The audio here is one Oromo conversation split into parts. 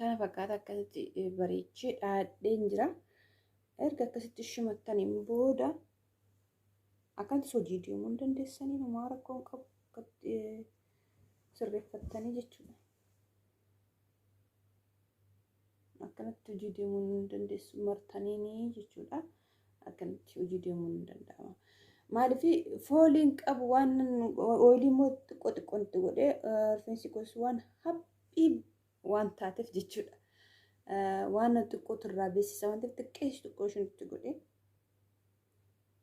Kana fakkaata akkasitti bareechee dhaadheen jira. Erga akkasitti shimattaniin booda akkanatti hojii deemuu hin dandeessanii homaa rakkoo hin qabu. Akkatti sirreeffattanii jechuudha. Akkanatti hojii deemuu hin dandeessu martaniini jechuudha. Akkanatti hojii deemuu hin danda'ama. Maaliif fooliin qabu waan oolii immoo xiqqoo xiqqoon itti godhee rifeensi koos waan haphii waan taateef jechuudha. Waan xiqqootu irraa beeksisa waan ta'eef xiqqeessu xiqqoo isheen itti godhee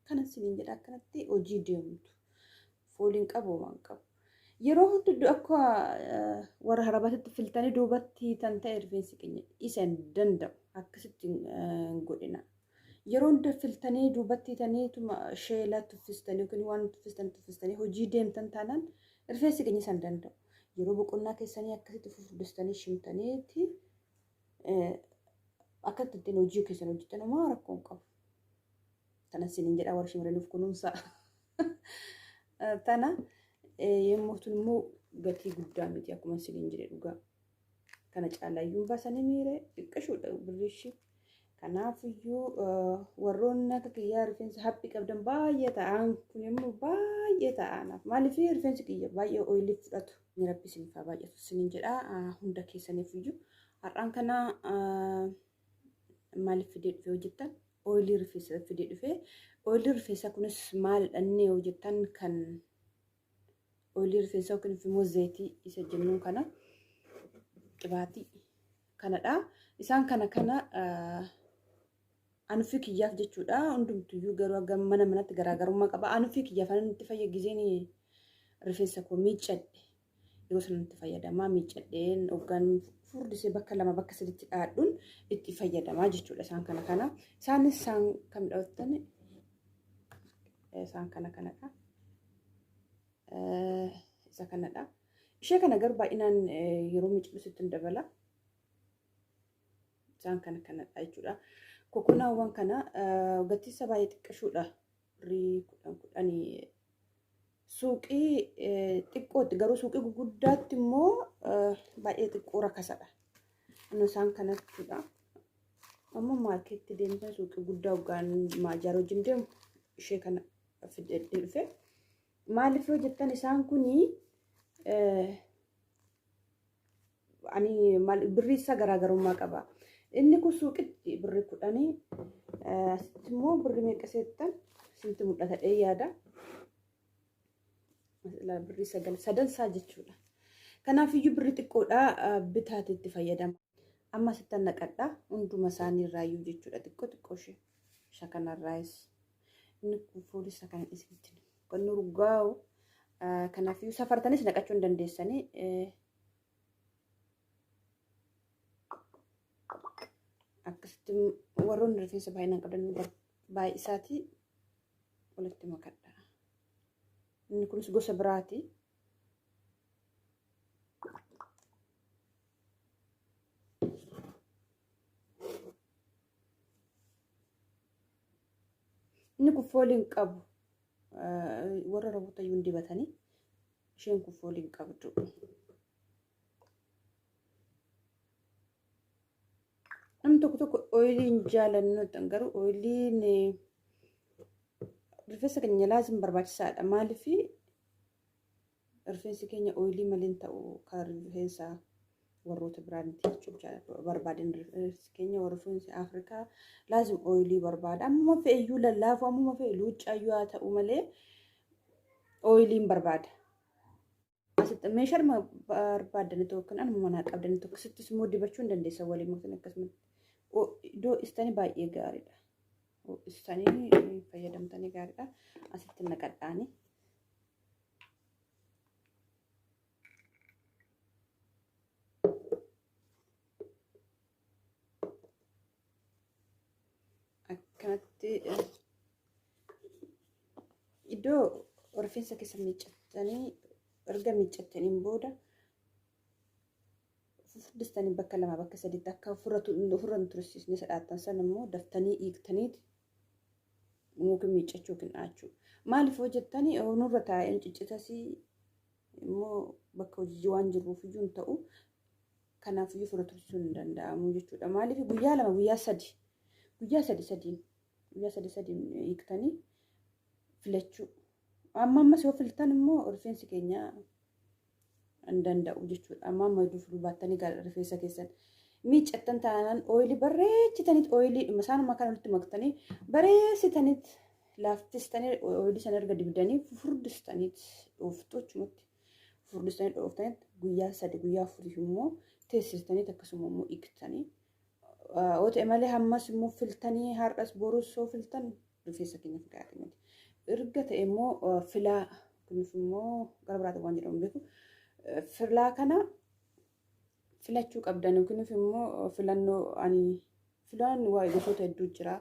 kana isiniin jedha akkanatti hojii deemtu. Fooliin qabu waan qabu. Yeroo hunda akka warra harabaatitti filtanii duubatti tan ta'e rifeensi keenya isa hin danda'u akkasitti hin godhina. Yeroo hunda filtanii duubatti taniituma sheelaa tuffistanii yookiin waan tuffistan tuffistanii hojii deemtan taanaan rifeensi keenya isa hin danda'u. Yeroo boqonnaa keessanii akkasitti fufurdistanii shimtaniiti akkatti ittiin hojii keessan hojjetan homaa rakkoo hin qabu. Tana isiniin jedha warra shamarraniif kunuunsa. Tana yommuu tun immoo gatii guddaa miti akkuma isiniin jedhe dhugaa. Kana caalaayyuu baasanii miire xiqqashuudha birri ishii. Kanaafiyyuu warroonni akka kiyyaa rifeensa haphii qabdan baay'ee ta'an kun immoo baay'ee ta'anaaf. Maaliif rifeensi kiyya baay'ee ooyilii fudhatu. Rabbi isiniif haa baay'atu isiniin jedha hunda keessaniif iyyuu. Har'aan kana maaliif fidee dhufee hojjettan? Ooyilii rifeensa fidee dhufee. Ooyilii rifeensaa kunis maalidha inni hojjettan kan ooyilii rifeensaa yookiin immoo zayitii isa jennuun kana qibaatii kanadha. Isaan kana kana anufii kiyyaaf jechuudha. Hundumtuyyuu garuu akka mana manatti garaagarummaa qaba. Anufii kiyyaaf anan itti fayyadameen rifeensa koo miiccadhe. Yeroo sana itti fayyadamaa miiccadheen hoggaan furdisee bakka lama bakka sadiitti dhaadhuun itti fayyadamaa jechuudha isaan kana kana. Isaanis isaan kam dhaawattan isaan kana kanadha. Isa kanadha. Ishee kana garuu baay'inaan yeroo miiccadhu sitti hin dabala. Isaan kana kanadha jechuudha. Kokonaawwan kana gatii isaa baay'ee xiqqashuudha. Birrii kudhan kudhanii suuqii xiqqootti garuu suuqii gurguddaatti immoo baay'ee xiqqoo rakasadha. Inni isaan kana jechuudha. Amma maarkeetti deemtan suuqii guddaa hoggaan maajaara wajjin deemu ishee kana fidadhee dhufe. Maaliif yoo jettan isaan kunii ani birrii isaa garaagarummaa qaba. Inni kun suuqitti birrii kudhanii asitti immoo birrii meeqa seettan isintti mul'ata dhee yaada. Birrii sagal sadan isaa jechuudha. Kanaafiyyuu birrii xiqqoodha bitaati itti fayyadama. Amma asittan naqadha hunduma isaanii irraayyuu jechuudha xiqqoo xiqqoo ishee isa kanarraayis. Inni kun foolii isaa kana isinitti kan nu urgaa'u. Kanaafiyyuu safartanis naqachuu hin dandeessanii. Akkasitti warroonni rifeensa baay'inaan qabdan baay'isaati walitti makadha. Inni kunis gosa biraati. Inni kun foolii hin qabu. Warra roboota iyyuu hin dibatanii. Isheen kun foolii hin qabdu. Namni tokko tokko ooyilii hin jaalannu garuu ooyiliin rifeensa keenya laazim barbaachisaadha. Maaliif rifeensi keenya ooyilii malee hin ta'u kan rifeensa warroota biraanitti jechuudha barbaadan rifeensi keenya warra rifeensi Afrikaa laazim ooyilii barbaada. Ammuma fe'eyyuu lallaafu ammuma fe'e luuccaayyuu haa ta'u malee ooyiliin barbaada. Asitti meeshaadhuma barbaaddan tokko anuma manaa qabdan tokko sittis immoo dibachuu hin dandeessa waliin mootin akkasumatti. Iddoo istanii baay'ee gaariidha. Istanii fayyadamtanii gaariidha. Asitti naqadhaanii. Akkanatti iddoo rifeensa keessa miiccattanii erga miiccattaniin booda furdistanii bakka lama bakka sadiitti akka ofirra hin tursiisne sadhaattan sana immoo daftanii dhiiqtaniiti yookiin miiccachuu yookiin dhaachuu. Maaliif hoo jettanii nurra taa'een ciccitasii immoo bakka hojii waan jirruuf iyyuu hin ta'u. Kanaaf iyyuu fira tursiisuun hin danda'amu jechuudha. Maaliif guyyaa 2 guyyaa 3 guyyaa 3 sadiin guyyaa 3 sadiin hiiktanii filachuu. Amma ammas yoo filtan immoo rifeensi keenya hin danda'u jechuudha. Amma amma filuu baattanii rifeensa keessan miiccattan taanaan ooyilii bareechitaniit ooyilii dhuma isaanuma kan walitti maktanii bareessitaniit laaffistanii ooyilii sana erga dibdanii furdistaniit dhooftu achumatti furdistanii dhooftaniit guyyaa 3 guyyaa 4 immoo teessistaniit akkasuma immoo dhiqxanii. Yoo ta'e malee hammas immoo filtanii har'as borus yoo filtan rifeensa keenyaaf gaarii miti. Erga ta'e immoo filaa kunis immoo gara biraatti waan jedhamu beeku. Filaa kana filachuu qabdan yookiin immoo filannoo ani filaan waa'ee gosoota hedduu jira.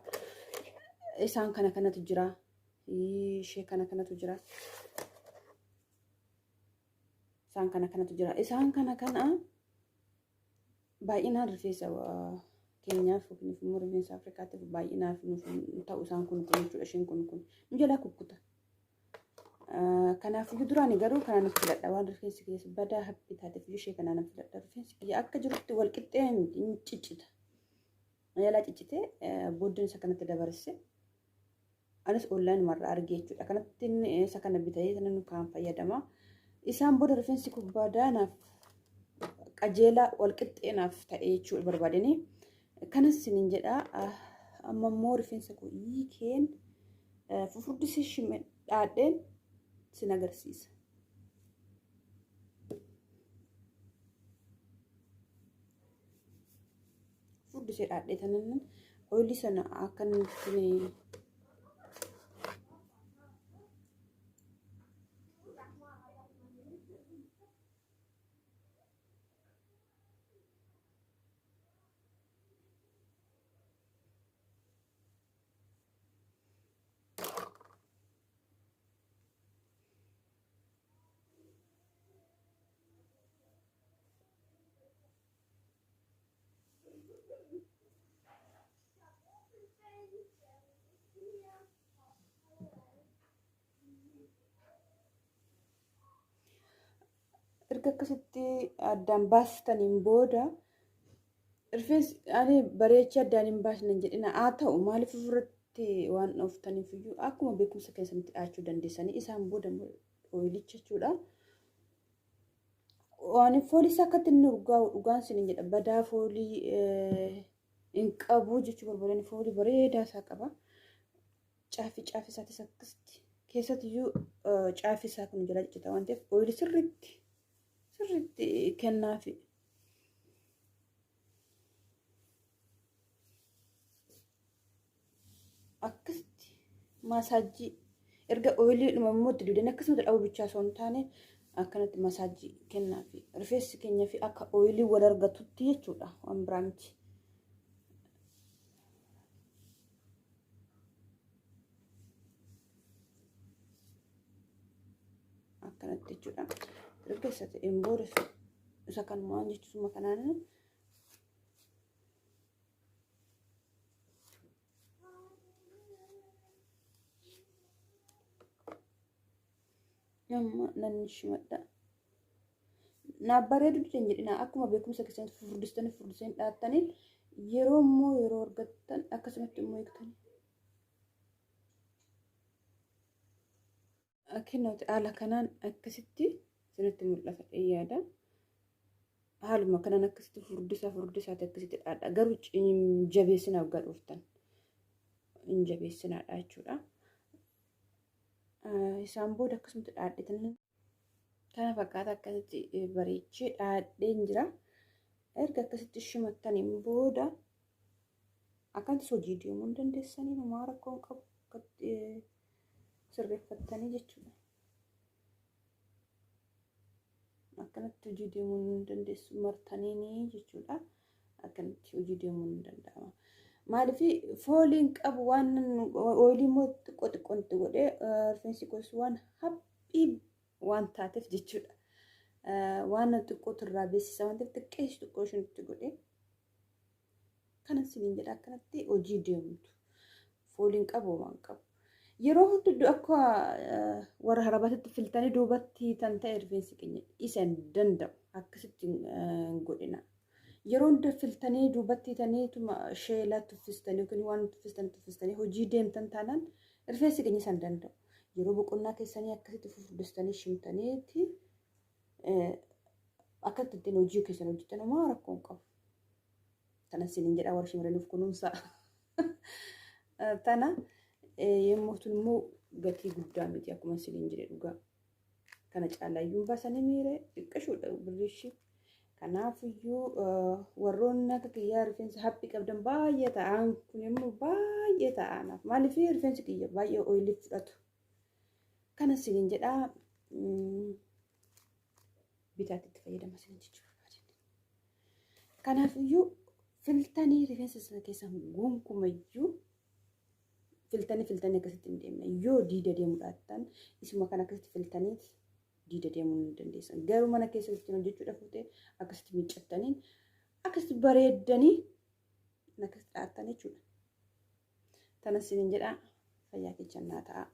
Isaan kana kanatu jira. Ishee kana kanatu jira. Isaan kana kanatu jira. Isaan kana kana baay'inaan rifeensa keenyaaf yookiin immoo rifeensa Afrikaatiif baay'inaaf nuuf ta'u isaan kun kun jechuudha. Isheen kun kun nu jalaa kukkuta. Kanaaf iyyuu duraan garuu kanaan filadha waan rifeensi keessa badaa haphii taateef iyyuu ishee kanaan filadha. Rifeensi kiyya akka jirutti wal qixxee hin ciccita. Jalaa ciccitee booddeen isa kanatti dabarse. Anis online marraa argee jechuudha. Kanatti isa kana bitee sana nu kaan fayyadama. Isaan booda rifeensi kun badaa naaf qajeelaa wal qixxee naaf ta'ee jechuudha barbaadanii. Kanas isiniin jedha. Amma immoo rifeensa koo hiikeen fufurdisee shimee dhaadheen sin agarsiisa. Furdisee dhaadhee tanan ooyilii sana akkanatti erga akkasitti addaan baastaniin booda rifeensi ani bareechee addaan hin baasne hin jedhina. Haa ta'u maaliif ofirratti waan dhooftaniif iyyuu akkuma beekumsa keessanitti dhaachuu dandeessanii isaan booda ooyilicha jechuudha. Waan foolii isaa akkatti inni urgaa'u dhugaan isin jedha badaa foolii hin qabu jechuu barbaadan foolii bareedaa isaa qaba. Caafii caafii isaatis akkasitti keessattiyyuu caafii isaa kun jala ciccita waan ta'eef ooyilii sirriitti sirriitti kennaafi. Akkasitti maasaajii erga ooyilii dhuma immoo itti dibdanii akkasumatti dhabuu bichaa osoo hin taane akkanatti masaajii kennaafi rifeensi keenya fi akka ooyilii wal argatutti jechuudha waan biraa miti. Akkanatti jechuudha. Erga isa ta'een booda isa kanumaan jechuudha kanaan amma nan shimadha. Naaf bareedu dide hin jedhina akkuma beekumsa keessanitti furdistanii furdistanii dhaattaniin yeroo immoo yeroo argattan akkasumatti immoo eegtanii. Kennooti haala kanaan akkasitti isinitti mul'ata yaada. Haaluma kanaan akkasitti furdisaa furdisaati akkasitti dhaadha. Garuu hin jabeessinaa waggaa dhooftan. Hin jabeessinaadha jechuudha. Isaan booda akkasumatti dhaadhetan kana fakkaata akkasitti bareechee dhaadheen jira. Erga akkasitti shimattaniin booda akkanatti hojii deemuu hin dandeessanii homaa rakkoo hin qabu akkatti sirreeffattanii jechuudha. Akkanatti hojii deemuu hin dandeessu martaniini jechuudha. Akkanatti hojii deemuu hin danda'ama. Maaliif fooliin qabu waan ooyilii immoo xiqqoo xiqqoon itti godhee rifeensi koos waan haphii waan taateef jechuudha. Waan xiqqootu irraa beeksisa waan ta'eef xiqqeessu xiqqoo isheen itti godhee kana isiniin jedha akkanatti hojii deemtu. Fooliin qabu waan qabu. Yeroo hunda akka warra harabaatitti filtanii duubatti tan ta'e rifeensi keenya isa hin danda'u akkasitti hin godhina. Yeroo hunda filtanii duubatti hiitaniituma sheelaa tuffistanii yookiin waan tuffistan tuffistanii hojii deemtan taanaan rifeensi keenya isaan danda'u. Yeroo boqonnaa keessanii akkasitti fufurdistanii shimtaniiti akka ittiin hojii keessan hojjetan homaa rakkoo hin qabu. Tana isiniin jedha warra shamarraniif kunuunsa. Tana yommuu tun immoo gatii guddaa miti akkuma isiniin jedhe dhugaa. Kana caalaayyuu baasanii miiree xiqqashuudha birri ishii. Kanaafiyyuu warroonni akka kiyyaa rifeensa haphii qabdan baay'ee ta'an kun immoo baay'ee ta'anaaf. Maaliif rifeensi kiyya baay'ee oilii fudhatu. Kana isiniin jedhaa bitaatti itti fayyadama isiniin jechuu barbaadeen. Kanaafiyyuu filtanii rifeensa sana keessan gonkumayyuu filtanii filtanii akkasitti hin deemne. Yoo diida deemuudhaattan isuma kana akkasitti filtanii diida deemuu ni dandeessan. Garuu mana keessatti ittiin hojjechuudhaaf ta'e akkasitti miiccattanii akkasitti bareeddanii akkasitti dhaattan jechuudha. Tana isiniin jedhaa fayyaa keessan naa ta'a.